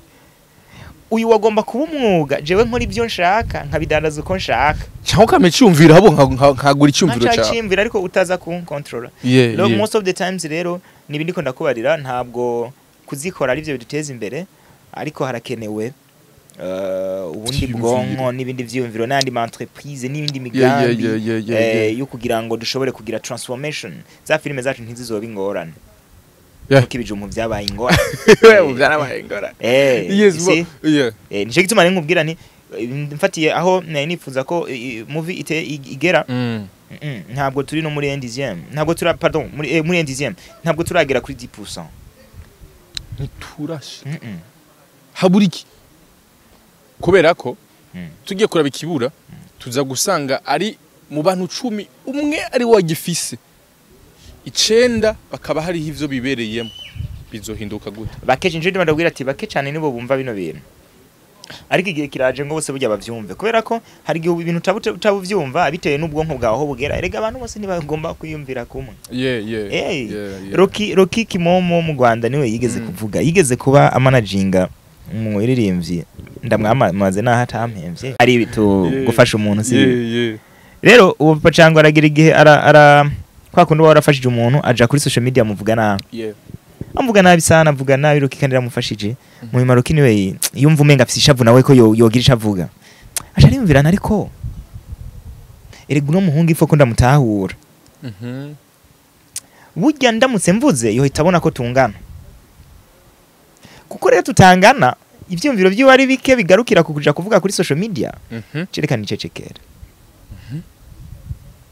Uyu wagomba kuba umwuga. Jewe nkora ibyo nshaka, nkabidandaza uko nshaka." Cyangwa ukama icyumviro ahubwo nkagura icyumviro Nkaca cyawe. cyimvira, ariko utaza kunkontrola. Rero most of the times rero nibi ndiko ndakubarira, ntabwo kuzikora ari byo biduteza imbere, ariko harakenewe ubundi Ivyiyumviro. bwonko n'ibindi vyiyumviro n'andi ma entreprise n'ibindi migambi yo kugira ngo dushobore kugira transformation. Za filime zacu ntizizoba ingorane, kuko ibijumbu vyabaye ingorane. Byarabaye ingorane. You see? Yeah. Nico gituma rero nkubwira nti mfatiye aho nari nifuza ko movie ite igera, ntabwo turi no muri 1/10, ntabwo tura, pardon, muri 1/10 ntabwo turagera kuri 10%. Ntiturashe. Habura iki? Kubera ko tugiye kuraba ikibura, tuza gusanga ari mu bantu 10 umwe ari wagifise, 9 bakaba hariho ivyo bibereyemo. Bizohinduka gute? Bake. Nje ndimo ndabwira ati bake cyane nibo bumva bino bintu, ariko igihe kiraje ngo bose burya bavyumve, kubera ko hari igihe ibintu utabuvyumva bitewe n'ubwonko bwawe aho bugera. Erega abantu bose ntibagomba kwiyumvira kumwe. Hey, Rocky Kimomo mu Rwanda niwe yigeze kuvuga, yigeze kuba amanaginga umuririmbyi, ndamwamaze naho atampemvye, ari bitu gufasha umuntu si Rero uwo Papa Cyangwa aragira igihe ara kwa kundi uba warafashije umuntu, aja kuri social media amuvuga nabi, amuvuga nabi sana, avuga nabi Rocky kandi yaramufashije. Mu nyuma Rocky niwe yumva umenga afise ishavu nawe ko yogira ico avuga, aca ariyumvirana: "Ariko erega uno muhungu ifo ko ndamutahura, burya ndamutse mvuze yohita abona ko tungana." Kuko rero tutangana, ivyiyumviro vyiwe ari bike bigarukira ku kuja kuvuga kuri social media. Cerekana icecekera,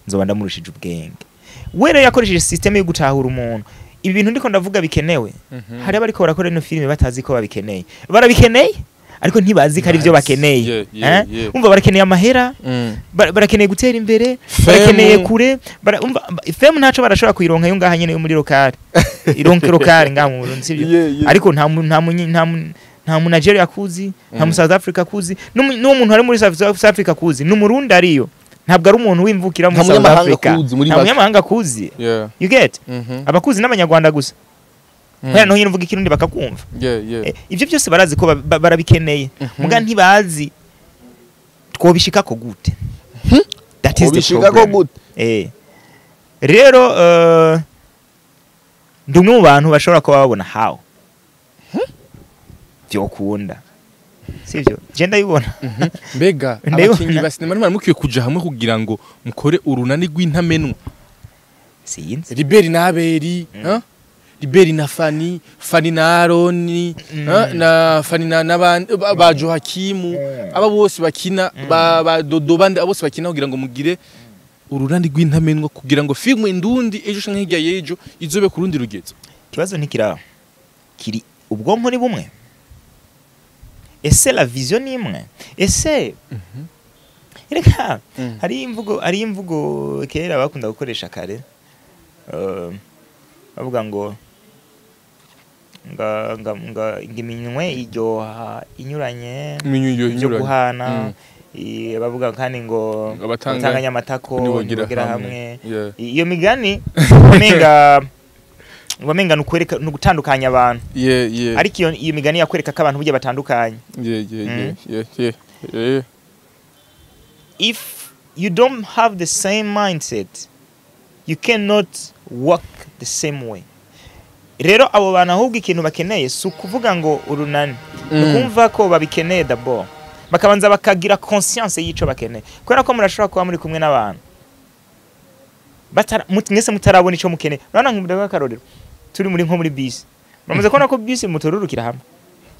nzoba ndamurushije ubwenge. We rero yakoresheje système yo gutahura umuntu. Ibi bintu ndiko ndavuga bikenewe, hari abariko barakora ino filime batazi ko babikeneye. Barabikeneye, ariko ntibazi ko ari byo Nice. bakeneye. Eh? Yeah. Umva, barakeneye amahera, barakeneye gutera imbere, barakeneye kure, umva, fame ntaco barashobora kuyironka yo ngaha nyene yo muri locale, ironke locale ngaha mu Burundi, sivyo? Yeah. Ariko nta mu Nigeria akuzi, nta mu South Africa akuzi, n'uwo muntu ari muri South Africa akuzi ni umurundi ariyo, ntabwo ari umuntu w'imvukira muri Nta South munyamahanga Africa. akuzi muri Nta make. munyamahanga akuzi. You get? Abakuzi n'abanyarwanda gusa, kubera naho nyine uvuga ikirundi bakakumva. Ibyo byose barazi ko barabikeneye, muga ntibazi twobishikako gute. That is the Twobishikako problem. gute? Rero ndi umwe mu bantu bashobora kuba babona how vyokunda, sivyo? Je ndabibona. Mbega Ndabibona. abakinyi ba sinema ntimwari mukwiye kuja hamwe kugira ngo mukore urunani rw'intamenwa? Sinzi. Liberi na Aberi, ha? Liberi na Fani, Fani na Aroni, ha? Na Fani na n'abandi ba Johakimu, aba bose bakina, ba Dodo bandi, abo bose bakina, kugira ngo mugire urunani rw'intamenwa, kugira ngo filme ndundi ejo canke hirya y'ejo izobe ku rundi rugezo. Ikibazo ntikira kiri: ubwonko ni bumwe? Ese la vision ni imwe? Ese reka, hari imvugo kera bakunda gukoresha kare, bavuga ngo nga nga nga ngo iminwe iryoha inyuranye. Iminwe iryoha Ibyo inyuranye. guhana. Bavuga kandi ngo abatanganya amatako ntibogera ntibogera hamwe. hamwe. Iyo migani wamenga nukwereka nugutandukanya abantu, ariko iyo migani yakwereka ko abantu burya batandukanye. If you don't have the same mindset, you cannot work the same way. Rero abo bantu ahubwo ikintu bakeneye si ukuvuga ngo urunani, ni ukumva ko babikeneye d'abord, bakabanza bakagira conscience y'ico bakeneye, kubera ko murashobora kuba muri kumwe n'abantu mwese mutarabona ico mukeneye. Urabona, nk'ubu akarorero, turi muri nko muri bisi, muramaze kubona ko bisi mutorurukira hamwe.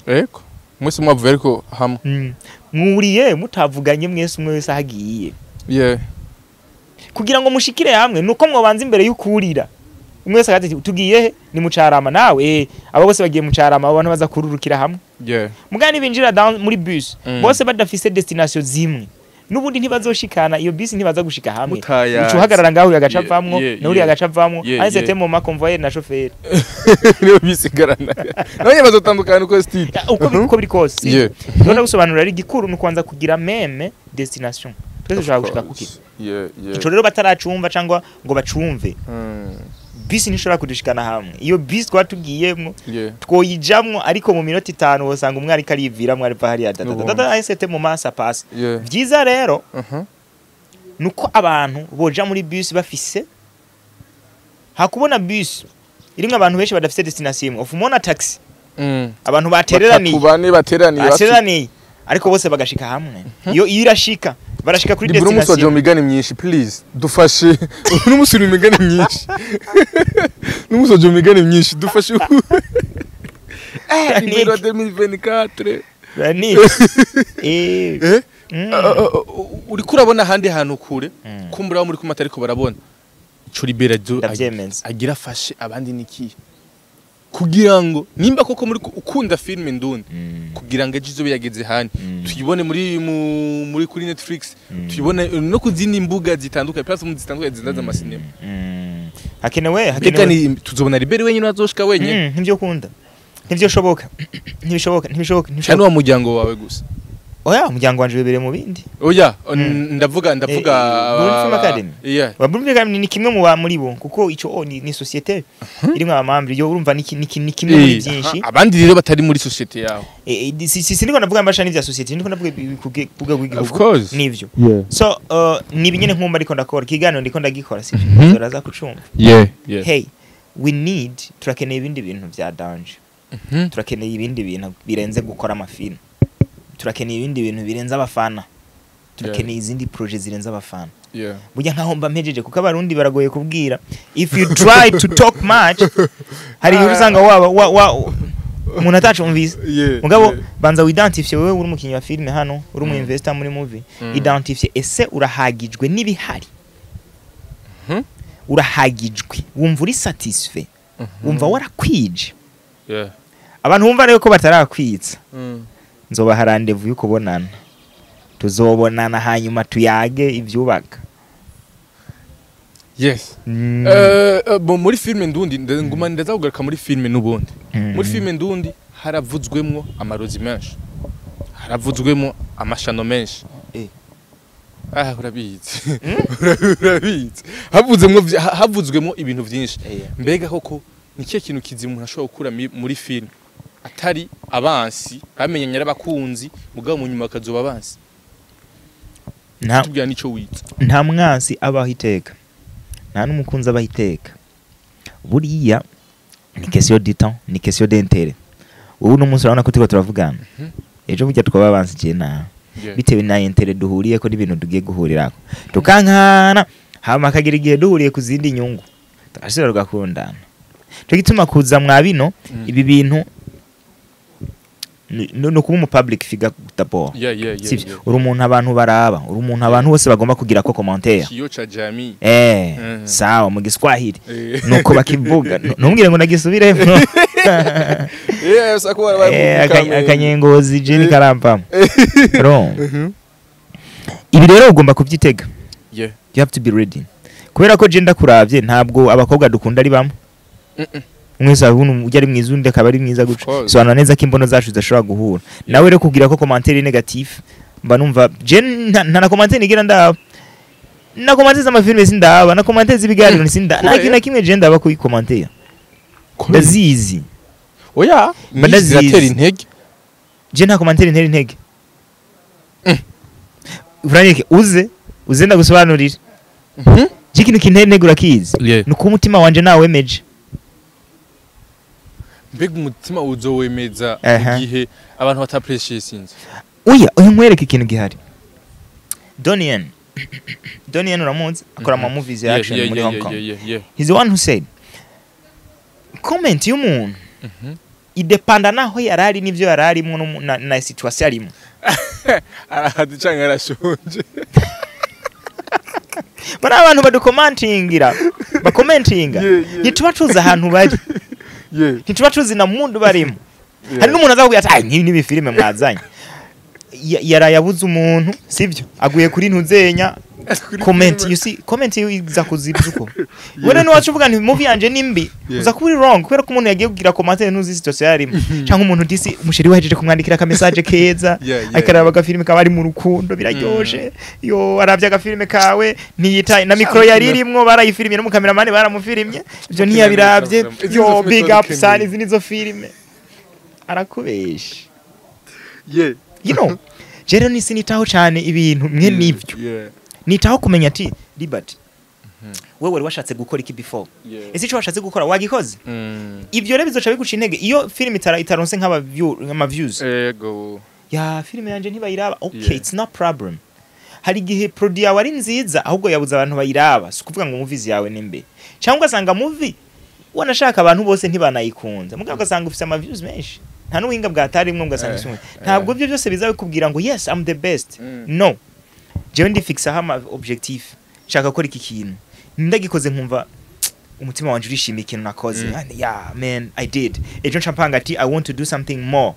Eko. Mwese mwavuye ariko hamwe. Mwuriye mutavuganye mwese umwe wese ahagiye. Yeah. Kugira ngo mushikire hamwe nuko mwobanza imbere y'ukurira. Umwe wese agati tugiye he ni mucarama nawe abo bose bagiye mucarama abo bantu baza kururukira hamwe. Yeah. Mugani binjira muri bus bose badafise destination zimwe. Nubundi ntibazoshikana iyo bus ntibaza gushika hamwe. Ucu hagarara ngaho yagaca vamwo nuri yagaca vamwo anse temo ma convoyeur na chauffeur. Niyo bisigarana. Nabanye bazotandukana uko style. Uko biri kose. None gusobanura ari gikuru no kwanza kugira meme destination. Twese dushaka gushika kuki. Yeah. Ico rero bataracumva cyangwa ngo bacumve. Bisi ntishobora kudushikana hamwe. Iyo bisi twatugiyemwo twoyijamwo ariko mu minota 5 wosanga umwe ariko arivira mwe ariva hariya data ACT mu masa pass. Vyiza rero nuko abantu boja muri bus bafise hakubona bus irimwe abantu benshi badafise destination imwe. Ofumona taxi abantu batereraniye bane bateraniye ariko bose bagashika hamwe. Iyo irashika barashika kuri destination. Buri musoje migani myinshi please dufashe. Uri musuri migani myinshi. Numusoje migani myinshi dufashe. Libero 2024. Rani. Uri kurabona handi hantu kure kumbura muri kumata ariko barabona. Ico Libero agira fashe abandi niki. Kugira ngo nimba koko muri ukunda filme ndundi kugira ngo ejo yageze hani tuyibone muri muri kuri Netflix tuyibone no kuzindi mbuga zitandukanye platform zitandukanye zindaza amasinema. Hakenewe tuzobona Libero wenyine azoshika wenyine. Ntivyo kunda ntivyo shoboka ntibishoboka ntibishoboka. Cyane wa muryango wawe gusa. Oya umuryango wanje wibere mu bindi. Oya ndavuga Burundi Film Academy. Yeah. Burundi Film Academy ni kimwe mu muri bo kuko ico ni societe irimwe abamambri yo urumva ni kimwe muri byinshi. Abandi rero batari muri societe yawe. Si ndiko ndavuga mbasha n'ivya societe ndiko ndavuga kuvuga rw'igihugu nivyo. So ni binyene nkumba ariko ndakora kiganiro ndiko ndagikora sivyo zoraza kucumva. Yeah. Hey, we need turakeneye ibindi bintu vya danger. Turakeneye ibindi bintu birenze gukora amafilm. Turakeneye ibindi bintu birenze abafana. Turakeneye izindi projet zirenze abafana. Burya nkaho mba mpejeje kuko abarundi baragoye kubwira. If you try to talk much hari igihe usanga waba umuntu atacumvise. Mugabo banza widentifie wewe uri umukinyi wa film hano, uri umu investor muri movie. Identifie ese urahagijwe n'ibihari. Urahagijwe wumva uri satisfait. Wumva warakwije. Abantu bumva rero ko batarakwitsa. Nzobaha rendezvous yuko bonana. Tuzobonana hanyuma tuyage ivyubaka. Yes. Muri filme ndundi nguma ndaza kugaruka muri filme nubundi. Muri filme ndundi haravuzwemwo amarozi menshi. Haravuzwemwo amashano menshi. Urabizi. Urabizi. Havuzwemwo ibintu vyinshi. Mbega koko ni kihe kintu kizima umuntu ashobora gukura muri filme? Atari abansi bamenyanye arabakunzi mugabo mu nyuma bakazoba abansi. Tubwira nico witsa. Nta mwansi abaho iteka. Nta n'umukunzi abaho iteka. Buriya ni question du temps, ni question d'intérêt. Ubu no munsi urabona ko turiko turavugana. Ejo burya twaba abansi je na. Bitewe na intérêt duhuriye ko n'ibintu tugiye guhurirako. Tukankana hama kagira igihe duhuriye kuzindi nyungu. Turashobora rugakundana. Cyo gituma kuza mwa bino ibi bintu no kuba umu public figure d'abord. Yeah. Uri umuntu abantu baraba, uri umuntu abantu bose bagomba kugira ko commentaire. Kiyo cha jamii. Sawa mu Giswahili. Nuko bakivuga. Ntumbwire ngo nagisubiremo. Akanyengozi je ni karampamo. Ibi rero ugomba kuvyitega. Yeah. You have to be ready. Kubera ko je ndakuravye ntabwo abakobwa dukunda ari bamwe. Umwese abuntu ujya ari mwiza undi akaba ari mwiza guca. Sobanura neza ko imbono zacu zidashobora guhura. Nawe rero kugira ko commentaire negative mba numva je nta na commentaire nigira ndaba. Na commentaire z'amafilme sindaba, na commentaire z'ibiganiro sindaba. Nta kintu na kimwe je ndaba kuyi commentaire. Ndazizi. Oya, ndazizi intege. Je nta commentaire intera intege. Frank uze ndagusobanurira. Je ikintu kintera intege urakizi. Nuko umutima wanje nawemeje. Mbega umutima uzowemeza igihe abantu batapreciate sinzi. Oya, uyu nkwereke ikintu gihari. Donnie Yen uramuzi akora ama movies ya action muri Hong Kong. He's the one who said comment y'umuntu Idepanda naho yarari n'ivyo yararimwo na situation arimo. Arahaze canke arashonje. Bari abantu badukomantingira, bakomentinga, ntituba tuzi ahantu bari, ntituba tuzi na mundu barimo. Hari n'umuntu aza kubwira ati: "Ay, nk'ibi ni filime mwazanye." Yaraye abuze umuntu, sibyo, aguye kuri ntuzenya comment. You see, comment iza kuzibya uko wene niwacu uvuga nti movie yanje ni mbi, uza kuba uri wrong, kubera ko umuntu yagiye kugira commentaire ntuzi situation yarimo, cyangwa umuntu disi umusheri we yahejeje kumwandikira aka message keza, akaraba agafilime kaba ari mu rukundo, biraryoshe. Yo aravye agafilime kawe, ntiyitaye na micro yari irimwo, barayifirimye n'umukameramani baramufirimye, ivyo ntiyabiravye. Izi Yo, nizo filime big tuba up sana. dukeneye. Izi nizo filime arakubesha. Je rero nisi nitaho cane ibintu mwe nivyo, nitaho kumenya ati: "Libert, wewe wari washatse gukora iki before? Ese ico washatse gukora wagikoze?" Ivyo rero bizoca biguca intege iyo filime itaronse nk'aba view, nk'ama views. Ya filime yanje ntibayiraba, okay. It's not problem. Hari igihe produit yawe ari nziza, ahubwo yabuze abantu bayiraba. Si ukuvuga ngo movies yawe ni mbi, cyangwa ugasanga movie wanashaka abantu bose ntibanayikunze, mugabo ugasanga ufise ama views menshi, nta n'ubuhinga bwatarimwo, ugasanga ufise. Ntabwo ibyo byose biza bikubwira ngo: "Yes, I'm the best." No, jewe ndifixaho ama objectif. Nshaka gukora iki kintu, ndagikoze nkumva umutima wanje urishimiye ikintu nakoze. And yeah man, I did. Ejo nca mpanga ati: "I want to do something more."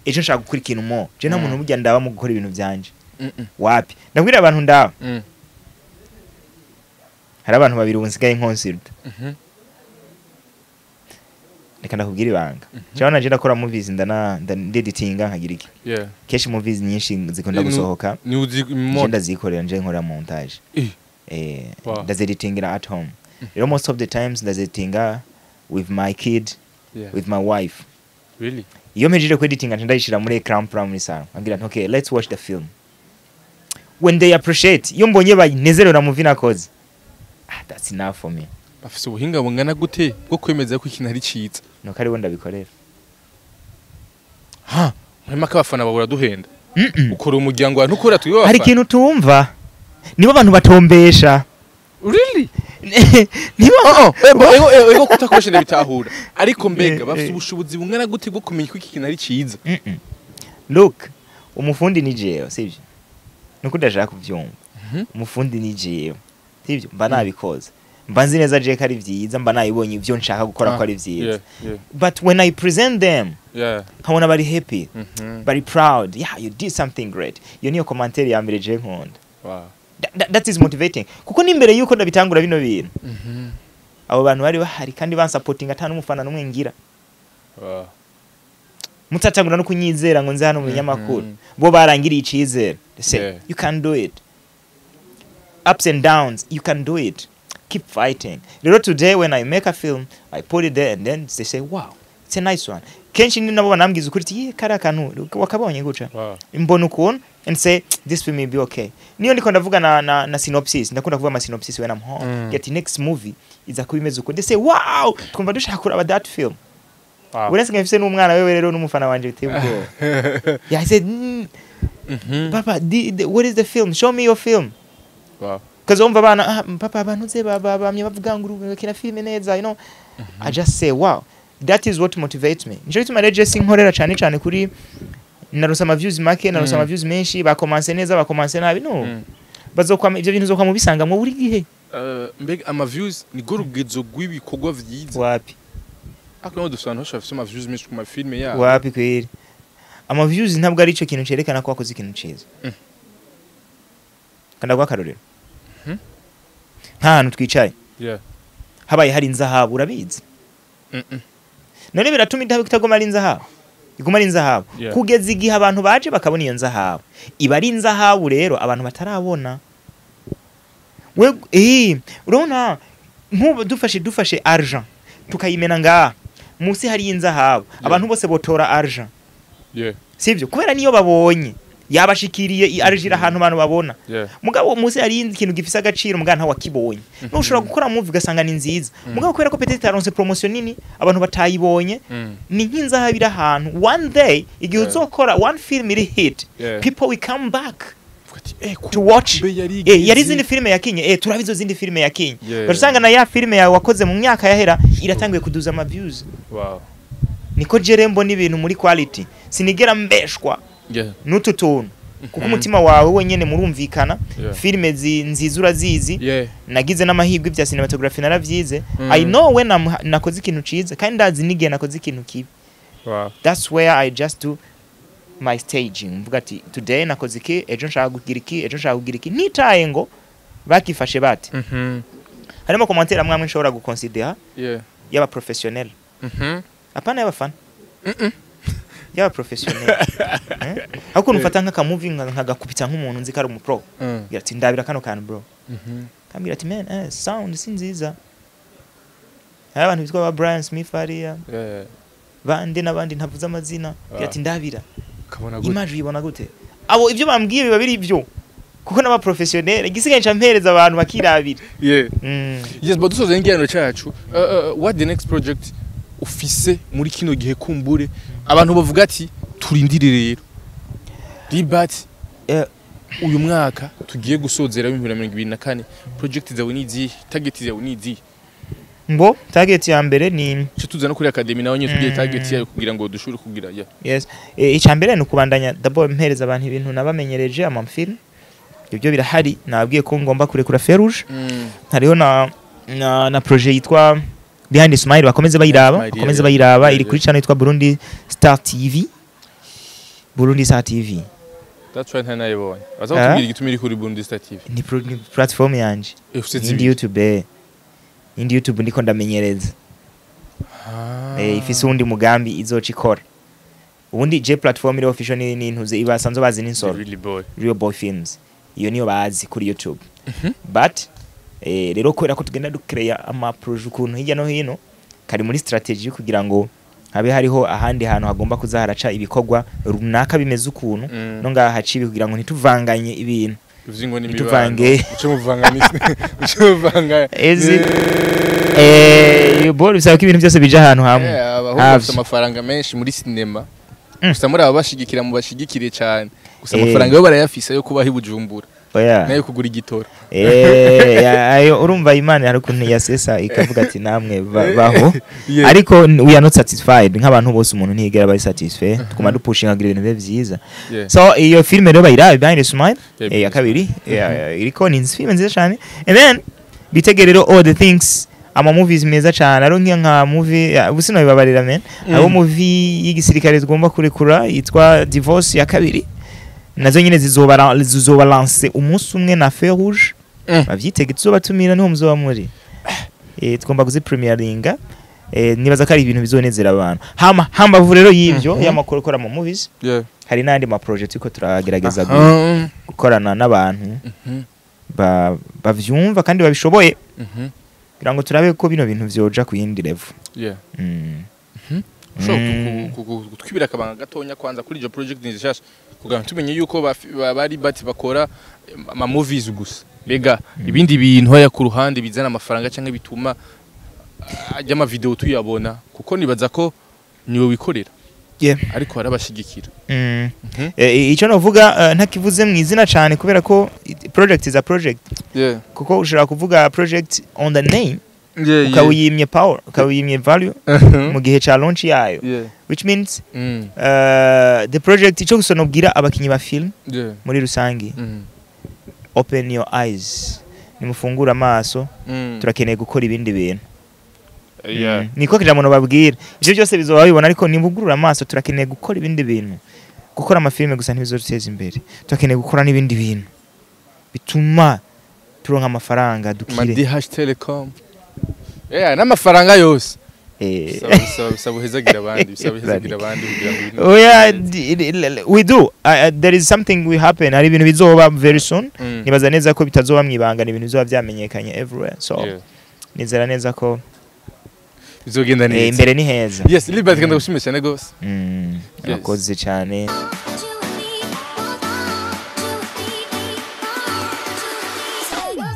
Ejo nshaka gukora ikintu more. Je nta muntu burya ndaba mu gukora ibintu byanje. Wapi, ndabwira abantu ndaba. Hari abantu babiri ubu nsigaye nkonsulta. Reka ndakubwira ibanga. Cyangwa nanje ndakora movies, ndana ndeditinga, nkagira iki. Kenshi movies nyinshi zikunda gusohoka, Ni uzi nje ndazikorera, nje nkora montage. Ndazeditingira at home. Rero most of the times ndazeditinga with my kid, with my wife. Really? Iyo mpejeje kweditinga, nca ndayishira muri écran plat muri salon, ngira nti: "Okay, let's watch the film." When they appreciate, iyo mbonye bayinezerewe na movie nakoze, ah, that's enough for me. Bafise ubuhinga bungana gute bwo kwemeza ko ikintu ari ciza? Nuko aribo ndabikorera. Ha, muri make abafana bawe uraduhenda. Mm-mm. Ukora umuryango wawe, ntukora twiwe Hari abafana. ikintu tumva, nibo abantu batombesha. Really? Nibo. Oh, ego ego ego, kutakoresha ndabitahura, ariko mbega bafise ubushobozi bungana gute bwo kumenya ko iki kintu ari ciza? Mm-mm. Look, umufundi ni jewe, sivyo? Nuko udashaka kuvyumva. Umufundi ni jewe, sivyo? Mba nabikoze, mba nzi neza je ko ari vyiza, mba nabibonye ivyo nshaka gukora ko ari vyiza. But when I present them, nkabona bari happy, bari proud: "Yeah, you did something great." Iyo niyo commentaire ya mbere je nkunda. That is motivating, kuko n'imbere yuko ndabitangura bino bintu, abo bantu bari bahari kandi bansupportinga, ata n'umufana n'umwe ngira. Mutatangura no kunyizera ngo nze hano mu binyamakuru, bo barangiriye icizere. They say, "You can do it, ups and downs, you can do it, keep fighting." Rero today when I make a film, I put it there and then they say, "Wow, it's a nice one." Kenshi ni nabo banambwiza ukuri ati: "Ye, kariya kantu wakabonye guca?" Mbona ukuntu and say this film will be okay. Niyo ndiko ndavuga na synopsis, ndakunda kuvuga ama synopsis when I'm home. Get next movie iza kuba imeze uko, they say: "Wow, twumva dushaka kuraba that film." Uretse mfise n'umwana wewe rero n'umufana wanje biteye ubwoba. Yeah, I said, "Papa, what is the film? Show me your film." Because umva abana: "Ah, papa, abantu ze bamye bavuga ngo ukina filime neza." I just say, "Wow, that is what motivates me." Nico gituma rero je sinkorera cyane cyane kuri naronse ama views make, naronse ama views menshi, bakomanse neza, bakomanse nabi, no. Bazokwama ivyo bintu uzokwama ubisangamwo buri gihe. Mbega ama views ni go rugezo rw'ibikorwa vyiza? Wapi. Ariko naho dufite abantu benshi bafise ama views menshi ku mafilme yabo. Wapi kweri, ama views ntabwo ari ico kintu cerekana ko wakoze ikintu ciza. Kanda guha akarorero. Nk'ahantu twicaye, habaye hari inzahabu, urabizi? Mm-mm. None biratuma intabe itaguma ari inzahabu, iguma ari inzahabu kugeza igihe abantu baje bakabona iyo nzahabu. Iba ari inzahabu rero abantu batarabona. We urabona nk'ubu dufashe argent tukayimena ngaha munsi, hari inzahabu, abantu bose botora argent, sivyo? Kubera niyo babonye yabashikiriye, i argent iri ahantu abantu babona. Mugabo munsi hari ikintu gifise agaciro, mugabo ntawe wakibonye. Nushobora gukora movie ugasanga ni nziza, mugabo kubera ko peut-être itaronse promotion nini, abantu batayibonye. Ni nk'inzahabu iri ahantu. One day igihe uzokora one film iri hit, people will come back Vuga ati, eh, to watch. kumbe yari Yari izindi filime yakinye, turabizo izindi filime yakinye. Ugasanga na ya filime yawe wakoze mu myaka yahera iratanguye kuduza ama views. Niko jere mbona ibintu muri quality, sinigera mbeshwa n'utu tuntu, kuko umutima wawe wenyene murumvikana. Filime nziza urazizi. Nagize n'amahirwe, bya cinematography naravyize. I know when nakoze ikintu ciza, kandi ndazi n'igihe nakoze ikintu kibi. That's where I just do my staging, mvuga ati today nakoze iki, ejo nshaka kugira iki, ejo nshaka kugira iki, ntitaye ngo bakifashe bate. Harimo commentaire amwe amwe nshobora guconsidera y'aba professionnel, apana y'abafana, y'aba professionnel, eh? Aho ukuntu ufata nk'akamovie nkagakubita nk'umuntu nzi ko ari umupro, ngira ati ndabira kano kantu bro, kambwira ati man, sound si nziza. Hari abantu bitwa ba Brian Smith hariya, bande n'abandi ntavuze amazina, ngira ati ndabira Kabona gute? Image uyibona gute? Abo ibyo bambwiye biba biri ibyo, kuko n'aba professionnel igisigaye nca mpereza abantu bakirabira. Yes, but dusoza ikiganiro cacu, what the next project ufise muri kino gihe, kumbure abantu bavuga ati turindire rero Libert, uyu mwaka tugiye gusozera 2024, project zawe ni izihe? Target zawe ni izihe? Ngo target ya mbere ni cyo tuza no kuri academy nawe nyine tugiye target yayo kugira ngo dushobore kugira, yeah. Yes, icya mbere ni ukubandanya d'abord mpereza abantu ibintu nabamenyereje, amafilm. Ibyo birahari, nababwiye ko ngomba kurekura Feu Rouge. Hariho na projet yitwa Behind the Smile, bakomeze bayiraba. Smile, bakomeze bayiraba. Iri kuri channel yitwa Burundi Star TV, Burundi Star TV. That's why ntanayibonye. Baza Ah? kutubwira igituma iri kuri Burundi Star TV. Ni platform yanje. Ufise Indi zibiri? YouTube, indi YouTube ndiko ndamenyereza. Ifise uwundi mugambi izoca ikora. Ubundi je platform iri official ni ntuze ibasanzwe bazi n'insoro. Really boy. Real Boy Films, iyo niyo bazi kuri YouTube. But rero kubera ko tugenda ducreya ama projet ukuntu hirya no hino, kari muri strategy kugira ngo habe hariho ahandi hantu hagomba kuza haraca ibikorwa runaka bimeze ukuntu, no ngaha haca ibi kugira ngo ntituvanganye ibintu. Bivuze ngo ni Ntituvange. Uce muvanga ni uce muvanga. Ezi iyo ball bisaba ko ibintu byose bija ahantu hamwe. Abahungu Havyo. bafite amafaranga menshi muri sinema. Gusa muri aba bashigikira, mu bashigikire cyane gusa. Amafaranga yo barayafise yo kubaho i Bujumbura Oya. nayo kugura igitoro. Ayo urumva Imana hari ukuntu yasesa ikavuga ati namwe baho. Ariko we are not satisfied nk'abantu bose, umuntu ntiyigera aba satisfait, tuguma dupushinga kugira ibintu bibe vyiza. So iyo filime rero bayirabe, Behind the Smile. Ya kabiri, iriko ni filime nziza cyane. And then bitege rero all the things, ama movies meza cyane. Ari nka movie ubu sinobibabarira man. Abo movie y'igisirikare tugomba kurekura yitwa Divorce ya kabiri, nazo nyine zizoba lance umunsi umwe na Feu Rouge. Bavyitege, tuzobatumira, niho muzoba muri. Tugomba kuzipremieringa. Nibaza ko ari ibintu bizonezera abantu. Hama hambavu rero y'ivyo, y'amakuru akora mu movies, hari n'andi ma project turiko turagerageza gukorana n'abantu bavyumva kandi babishoboye, kugira ngo turabe ko bino bintu vyoja ku yindi level. Ushobora kutwibira akabanga gatonya kwanza kuri iyo project nzishasha, kugira ngo tumenye yuko bari bati bakora ama movies gusa, mbega ibindi bintu haya ku ruhande bizana amafaranga cyangwa bituma ajya ama video tuyabona, kuko nibaza ko niwe wikorera, ariko harabashigikira? Icyo navuga, ntakivuze mu izina cyane kubera ko project is a project, kuko ushobora kuvuga project on the name, ukaba uyimye power, ukaba uyimye value mu gihe ca launch yayo, which means the project, icyo gusa nobwira abakinyi ba film muri rusangi, open your eyes, nimufungure amaso. Turakeneye gukora ibindi bintu. Niko kijambo nobabwira. Ivyo byose bizoba bibona, ariko nimugurura amaso, turakeneye gukora ibindi bintu. Gukora amafilme gusa ntibizoduteza imbere, turakeneye gukora n'ibindi bintu bituma turonka amafaranga Ma dukire. DH Telecom, yeah, n'amafaranga yose. Bisaba uhezagira abandi, bisaba uhezagira abandi kugira ngo ibintu Oya, bigende neza. We do, there is something will happen. Hari ibintu bizoba very soon. Nibaza neza ko bitazoba mwibanga, ni ibintu bizoba vyamenyekanye everywhere, so nizera neza ko bizogenda neza. Imbere ni heza. Yes, Libert, kandi ndagushimiye cyane gose. Urakoze cyane.